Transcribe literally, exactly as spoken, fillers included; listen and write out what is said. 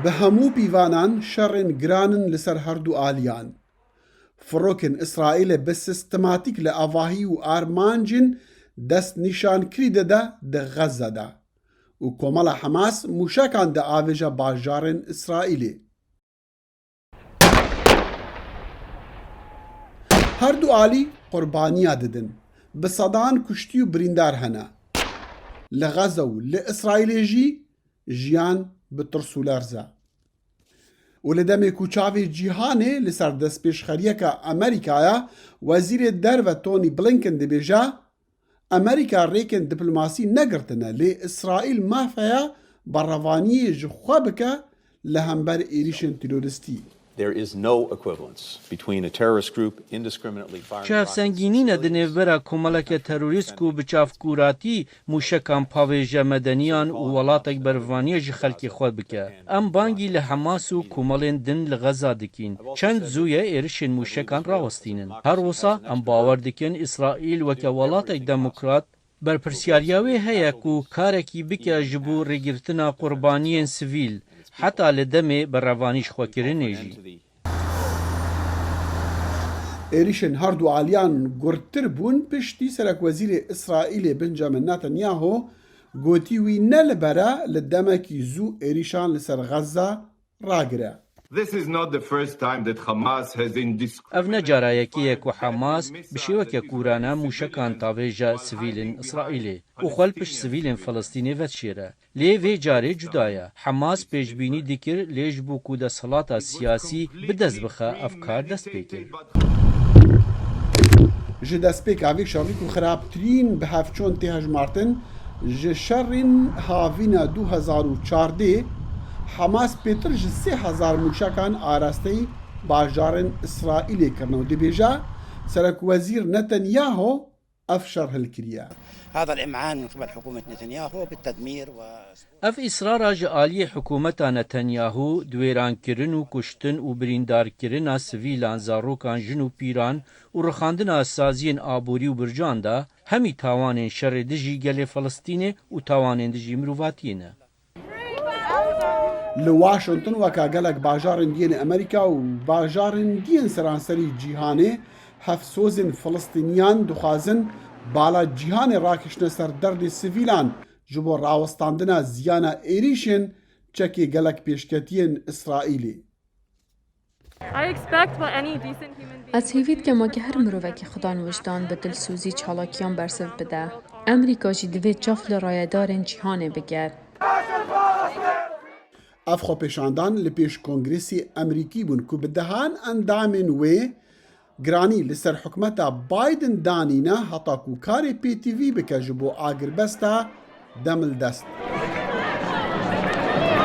Bi hemû pîvanan şerên giran in li ser herdu aliyan. Firokên Îsraîlê bi sistematîk li avahî û armancên destnîşankirî dide di Xezze de û komela Hamas mûşekan diavêje bajarên Îsraîlê. Herdu alî qurbaniya didin. Bi sedan kuştî û birîndar hene. Li Xezze û li Îsraîlê jî jiyan bi tirs û lerz e. Û li demê ku çavê cîhanê li ser destpêşxeriyeke Amerîkaya, Wezîrê Derve Tony Blinken dibêje, Amerîka rêkên diplomasî negirtine, lê Îsraîl maf heye berevaniyê ji xwe bike li hember êrîşên terorîstî. There is no equivalence between a terrorist group indiscriminately firing Çi hevsengînî ne di nêvbera komeleke terorîst ku bi çavkûratî mûşekan pavêje medeniyan û welatek berevaniye ji xelkê xwe bike. Em bangî li Hamas û komelên din li Xezza dikîn. Çend zû ye êrişên mûşekan rawestînin. Her wisa em bawer dikin Îsraîl weke welatek demokrat berpirsiyariya wê heye ku karekî bike ji bo rêgirtina qurbaniyên sivîl, heta li demê berevanî ji xwe kirinê jî. Êrîşên herdu aliyan gurttir bûn piştî serekwezîrê Îsraîlê Benjamin Netanyahu gotî wî ne li ber e li demekî zû êrîşan li ser Xezza ragire. This is not the first time that Hamas has indiscriminately Ev ne cara yekê ye ku Hamas bi şêweke kûrane mûşekan tavêje sivîlên Îsraîlê û xwe li pişt sivîlên Filistînê vedişêre. Lê vê carê cuda ye. Hamas pêşbînî dikir, lê ji bo ku desthilata siyasî bi dest bixe, ev kar dest pê kir. Ji destpêka vê şerî ku xirabtirîn bi hevçûn tê hejmartin, ji şerên havîna du hezar û çardeh, Hamas pêtir ji sê hezar mûşekan arasteyî bajarên Îsraîlê kirine û dibêje, Serekwezîr Netanyahu ev şer hilkiriye. هذا الإمعان من قبل حكومة نتنياهو بالتدمير و Ev îsrara ji aliyê hikûmeta Netanyahu di wêrankirin û kuştin û birîndarkirina sivîlan, zarokan, jin û pîran û rixandina saziyên aborî û bircan de hemî tawanên şerê dijî gelê Filistînê û tawanên dijî mirovatiyê ne. Li Washington weke gelek bajarên diyên Amerîka û bajarên diyên seranserî cîhanê hevsozên Filistîniyan dixwazin bala cîhanê rakişne ser derdê sivîlan ji bo rawestandina ziyana êrîşên çekê gelek pêşketiyên Îsraîlê. I expect what any decent human being Ez hêvî dikim wekî her mirovekî xudan wijdan bi dilsozî çalakiyan bersiv bide. Amerîka jî divê çav li rayedarên cîhanê bike. Ev xwepêşandan li pêş Kongresê Amerîkî bûn ku bi dehan endamên wê giranî li ser hikûmeta Biden danîne heta ku karê pêtivî bike ji bo agirbesta demildest.